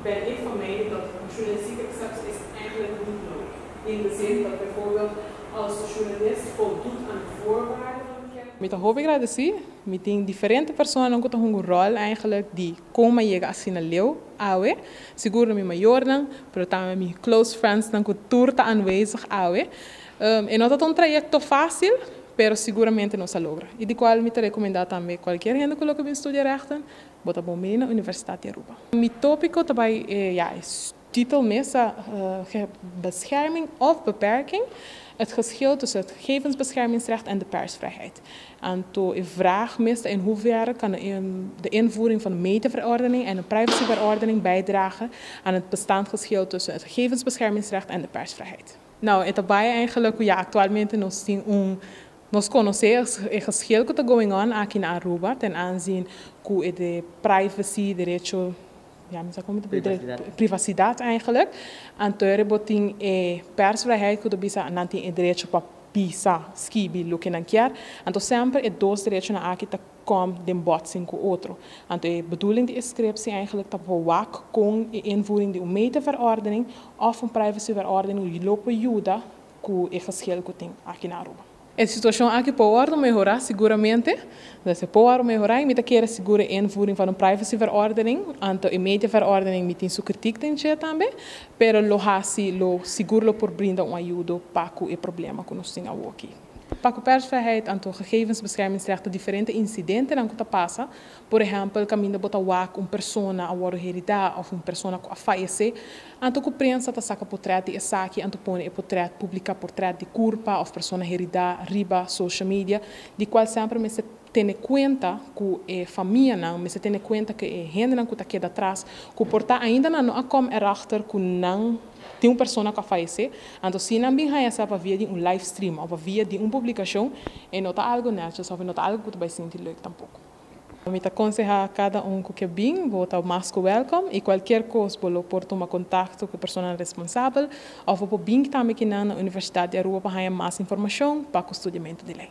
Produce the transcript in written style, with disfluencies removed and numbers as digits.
Ben ik van mening dat journalistieke exceptie is eigenlijk niet nodig. In de zin dat bijvoorbeeld als de journalist voldoet aan de voorwaarden van de Mi ta hopi agradeci, mi tin diferente personanan cu ta hunga un rol eigenlijk di con mi a yega asina leu awe. Sigur mi mayornan, pero tambe mi close friendsnan cu tur ta aanwezig awe. E no ta un trayecto facil, pero siguramente nos a logra. Y di cual mi ta recomenda tambe cualkier hende cu lo ke bin studia rechten, bo ta bon bini na Universidad di Aruba. Mi topico ta bay, ja, titel mes ta "Bescherming of beperking, het geschil tussen het gegevensbeschermingsrecht en de persvrijheid". Anto e vraag mes ta in hoeverre kan de invoering van de mediaverordening en de privacyverordening bijdragen aan het bestaand geschil tussen het gegevensbeschermingsrecht en de persvrijheid. Nou, e ta bay eigenlijk, ja, actualmente nos tin un nos conoce e geschil cu ta going on aki na Aruba ten aanzien cu de privacy, derecho, ja, mi sa con Privacidad. Privacidad eigenlijk. Anto bo tin e persvrijheid cu ta bisa nan tin e derecho pa bisa, skibi loke nan kier. Anto semper e dos derechonan aki ta kom den botsing cu otro. Anto e bedoeling di scriptie eigenlijk ta wak con e invoering di un mediaverordening of un privacyverordening lo por yuda cu e geschil cu tin aki na Aruba. E situacion aki por mehora siguramente. Dus por mehora y mi ta kere sigur invoering van een privacyverordening, anto e mediaverordening mi tin su kritiek den dje tambe, pero lo hasi lo sigur lo por brinda un ayudo pa cu e problema cu nos tin aki. Pa cu persvrijheid, anto gegevensbeschermingsrecht, diferente incidentenan cu ta pasa. Por ehempel, caminda bo ta wak un persona a wordo herida of un persona a fayece, anto cu prensa ta saca portret di esaki, anto pone e portret, publica portret di curpa of persona herida riba social media, di cual semper mester tene cuenta cu e famianan, mester tene cuenta cu e hendenan cu ta keda atras, cu por ta ainda no a kom erachter cu nan tin un persona cu a fayece, anto si nan bin haya sa via di un live stream of via di un publicacion, e no ta algo netjes of no ta algo cu ta bay sinti leuk tampoco. Mi ta aconseha cada un cu bin, bo ta mas cu welcome y cualkier cos bo por tuma contacto cu e persona responsabel of bo bin tambe aki na Universidad di Aruba pa mas informacion pa e studiamento di ley.